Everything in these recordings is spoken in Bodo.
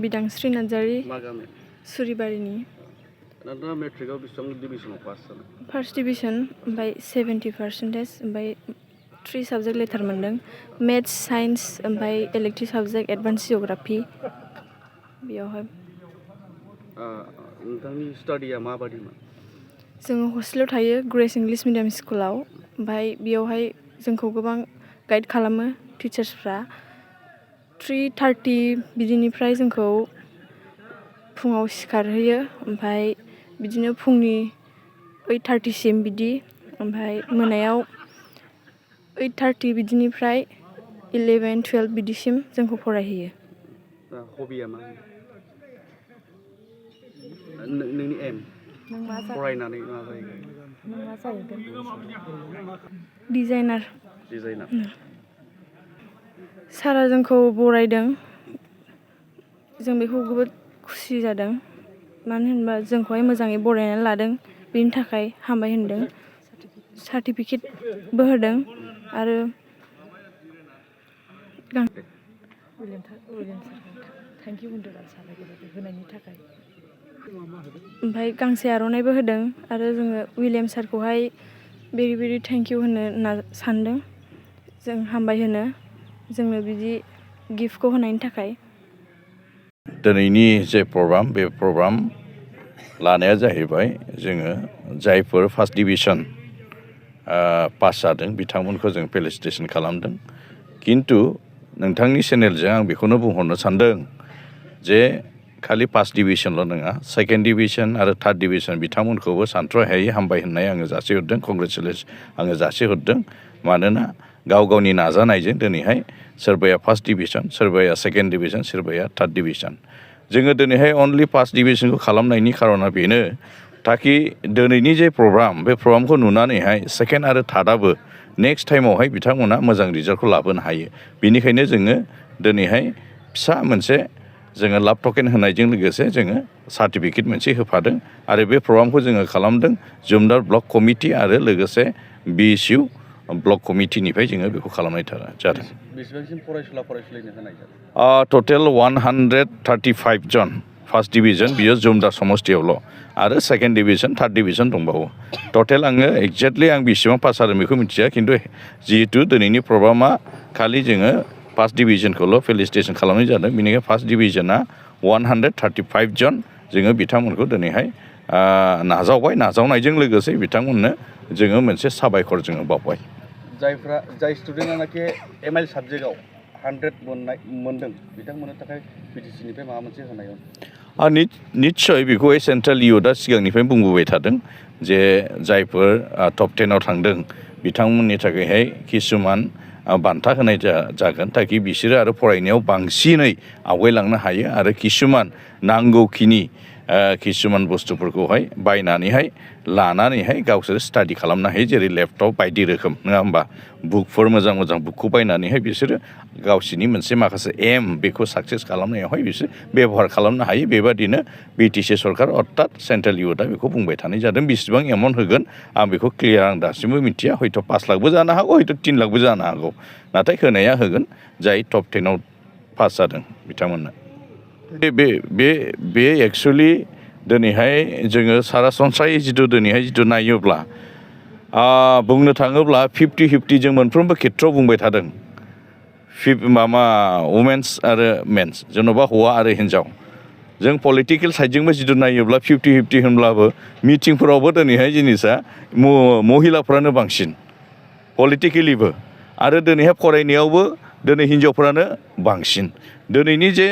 बिदांस्रि नार्जारि मा गामि सुरिबारिनि नोंथाङा मेट्रिकआव बेसेबां डिभिजनाव पास जानाय फार्स्ट डिभिजन ओमफ्राय 70% ओमफ्राय 3 साबजेक्ट लेटार मोनदों मेथ्स साइन्स ओमफ्राय इलेक्टिभ साबजेक्ट एडभान्स जिअ'ग्राफि बेयावहाय नोंथांनि स्टाडिया माबादिमोन जोङो हस्टेलाव थायो ग्रेस इंलिश मिडियाम स्कुलाव ओमफ्राय बेयावहाय जोंखौ गोबां गाइड खालामो टिचार्सफ्रा 3:30 बिदिनिफ्राय जोंखौ फुङाव सिखारहोयो ओमफ्राय बिदिनो फुंनि 8:30 बिदि ओमफ्राय मोनायाव 8:30 बिदिनिफ्राय 11-12 बिदिसिम जोंखौ फरायहोयो हबिया मा नोंनि एम फरायनानै मा जाहैगोन डिजाइनार सारा जोंखौ बरायदों जों बेखौ जोबोद खुसि जादों मानो होनबा जोंखौहाय मोजाङै बरायनानै लादों बेनि थाखाय हामबाय होनदों सार्टिफिकेटबो होदों आरो ओमफ्राय गांसे आर'नाइबो होदों आरो जोङो विलियाम सारखौहाय भेरि भेरि थेंक इउ होनो सानदों जों हामबाय होनो जोंनो बिदि गिफ्टखौ होनायनि थाखाय दिनैनि जे प्रग्राम बे प्रग्राम लानाया जाहैबाय जोङो जायफोर फार्स्ट डिभिजन पास जादों बिथांमोनखौ जों फेलिसिटेसन खालामदों किन्तु नोंथांनि चेनेलजों आं बेखौनो बुंहरनो सानदों जे खालि फार्स्ट डिभिजनल' नङा सेकेन्ड डिभिजन आरो थार्ड डिभिजन बिथांमोनखौबो सानथ्र'हायै हामबाय होननाय आङो जासिहरदों कंग्रेचुलेसन आङो जासिहरदों मानोना गाव गावनि नाजानायजों दिनैहाय सोरबाया फार्स्ट डिभिजन सोरबाया सेकेन्ड डिभिजन सोरबाया थार्ड डिभिजन जोङो दिनैहाय अनलि फार्स्ट डिभिजनखौ खालामनायनि खारना बेनो ताकि दिनैनि जे प्रग्राम बे प्रग्रामखौ नुनानैहाय सेकेन्ड आरो थार्डआबो नेक्स्ट टाइमावहाय बिथांमोना मोजां रिजाल्टखौ लाबोनो हायो बेनिखायनो जोङो दिनैहाय फिसा मोनसे जोङो लाभ टकेन होनायजों लोगोसे जोङो सार्टिफिकेट मोनसे होफादों आरो बे प्रग्रामखौ जोङो खालामदों जुमदार ब्लक कमिटि आरो लोगोसे BSU ब्लक कमिटिनिफ्राय जोङो बेखौ खालामनाय जादों बेसेबांसिम फरायसुला फरायसुलिनो होनाय जादों टटेल 135 जन फार्स्ट डिभिजन बियो जुमदार समस्तियावल' आरो सेकेन्ड डिभिजन थार्ड डिभिजन दंबावो टटेल आङो एक्जेक्टलि आं बेसेबां पास जादों बेखौ मिथिया खिन्थु जिहेतु दिनैनि प्रग्रामा खालि जोङो फार्स्ट डिभिजनखौल' फेलिसिटेसन खालामनाय जादों बेनिखायनो फार्स्ट डिभिजना 135 जन जोङो बिथांमोनखौ दिनैहाय नाजावबाय नाजावनायजों लोगोसे बिथांमोननो जोङो मोनसे साबायखर जोङो बावबाय जाय स्टुडेन्टआनाखि MIL साबजेक्टआव 100 मोनदों बिथांमोननि थाखाय BTC-निफ्राय माबा मोनसे होनाय निस्सय बेखौहाय सेन्ट्रेल इउथआ सिगांनिफ्रायनो बुंबोबाय थादों जे जायफोर टप 10आव थांदों बिथांमोननि थाखायहाय किसुमान बान्था होनाय जागोन ताकि बिसोरो आरो फरायनायाव बांसिनै आवगायलांनो हायो आरो किसुमान नांगौखिनि किसुमान बुस्थुफोरखौहाय बायनानैहाय लानानैहाय गावसोर स्टाडि खालामनो हायो जेरै लेपटप बायदि रोखोम नङा होमबा बुकफोर मोजां मोजां बुकखौ बायनानैहाय बिसोरो गावसोरनि मोनसे माखासे एम बेखौ साक्सेस खालामनायावहाय बिसोर बेबहार खालामनो हायो बेबादिनो BTC सरकार अर्थात सेन्ट्रेल इउथआ बेखौ बुंबाय थानाय जादों बेसेबां एमाउन्ट होगोन आं बेखौ क्लियार आं दासिमबो मिथिया हयथ' 5 लाखबो जानो हागौ हयथ' 3 लाखबो जानो हागौ नाथाय होनाया होगोन जाय टप 10आव पास जादों बिथांमोननो बे एक्सुवेलि दिनैहाय जोङो सरासनस्रायै जिथु नायोब्ला बुंनो थाङोब्ला 50-50 जों मोनफ्रोमबो खेत्रआव बुंबाय थादों वुमेन्स आरो मेन्स जेन'बा हौवा आरो हिन्जाव जों पलिटिकेल साइडजोंबो जिथु नायोब्ला 50-50 होनब्लाबो मिटिंफोरावबो दिनैहाय जिनिसा महिलाफ्रानो बांसिन पलिटिकेलिबो आरो दिनैहाय फरायनायावबो दिनै हिन्जावफ्रानो बांसिन दिनैनि जे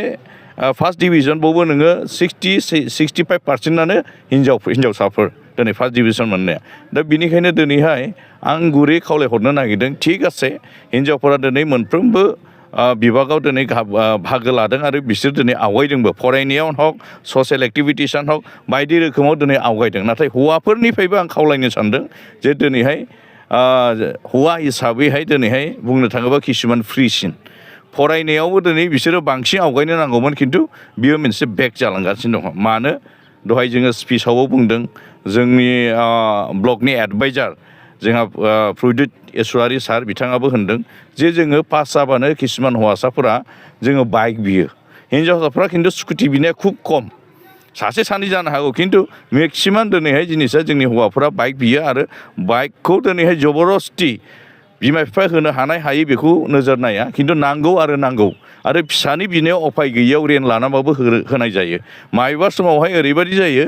फार्स्ट डिभिजन बावबो नोङो 60-65%आनो हिन्जावसाफोर दिनै फार्स्ट डिभिजन मोननाया दा बिनिखायनो दिनैहाय आं गुरै खावलायहरनो नागिरदों थिग आसे हिन्जावफोरा दिनै मोनफ्रोमबो बिभागाव दिनै बाहागो लादों आरो बिसोर दिनै आवगायदोंबो फरायनायावनो हक ससियेल एक्टिभिटिसानो हक बायदि रोखोमाव दिनै आवगायदों नाथाय हौवाफोरनिफ्रायबो आं खावलायनो सानदों जे दिनैहाय हौवा हिसाबैहाय दिनैहाय बुंनो थाङोबा किसुमान फ्रिसिन फरायनायावबो दिनै बिसोरो बांसिन आवगायनो नांगौमोन खिन्थु बियो मोनसे बेक जालांगासिनो दङ मानो दहाय जोङो स्पिचआवबो बुंदों जोंनि ब्लकनि एडभाइजार जोंहा प्रद्युत इसवारि सार बिथाङाबो होनदों जे जोङो पास जाबानो किसुमान हौवासाफोरा जोङो बाइक बियो हिन्जावसाफ्रा खिन्थु स्कुटि बिनाया खुब खम सासे सानै जानो हागौ खिन्थु मेक्सिमाम दिनैहाय जिनिसा जोंनि हौवाफोरा बाइक बियो आरो बाइकखौ दिनैहाय जबरदस्ति बिमा बिफा होनो हानाय हायै बेखौ नोजोर नाया खिन्थु नांगौ आरो फिसानि बिनायाव उफाय गैयियाव रेन लानाबाबो होनाय जायो माबेबा समावहाय ओरैबायदि जायो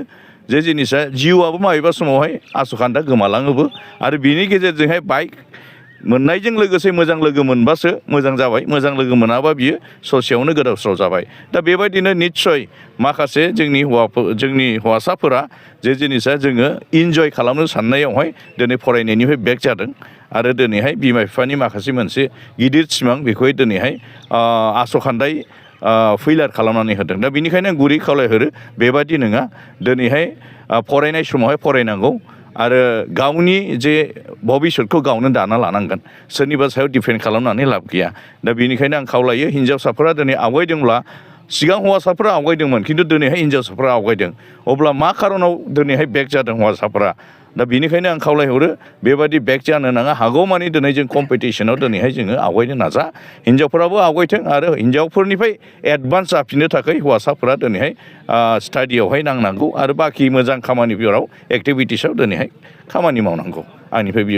जे जिनिसा जिउआबो माबेबा समावहाय आसखान्दा गोमालाङोबो आरो बिनि गेजेरजोंहाय बाइक मोननायजों लोगोसे मोजां लोगो मोनबासो मोजां जाबाय मोजां लोगो मोनाबा बियो ससेयावनो गोदाव सोराव जाबाय दा बेबायदिनो निस्सय माखासे जोंनि हौवासाफोरा जे जिनिसा जोङो इन्जय खालामनो साननायावहाय दिनै फरायनायनिफ्राय बेक जादों आरो दिनैहाय बिमा बिफानि माखासे मोनसे गिदिर सिमां बेखौहाय दिनैहाय आसखान्दायै फैलार खालामनानै होदों दा बेनिखायनो आं गुरै खावलायहरो बेबादि नङा दिनैहाय फरायनाय समावहाय फरायनांगौ आरो गावनि जे भबिसतखौ गावनो दाना लानांगोन सोरनिबा सायाव दिपेन्ड खालामनानै लाब गैया दा बेनिखायनो आं खावलायो हिन्जावसाफोरा दिनै आवगायदोंब्ला सिगां हौवासाफोरा आवगायदोंमोन खिन्थु दिनैहाय हिन्जावसाफोरा आवगायदों अब्ला मा खारनाव दिनैहाय बेक जादों हौवासाफोरा दा बेनिखायनो आं खावलायहरो बेबादि बेक जानो नाङा हागौमानि दिनै जों कम्पिटिसनाव दिनैहाय जोङो आवगायनो नाजा हिन्जावफोराबो आवगायथों आरो हिन्जावफोरनिफ्राय एडभान्स जाफिननो थाखाय हौवासाफोरा दिनैहाय स्टाडियावहाय नांनांगौ आरो बाखि मोजां खामानिफोराव एक्टिभिटिसाव दिनैहाय खामानि मावनांगौ आंनिफ्राय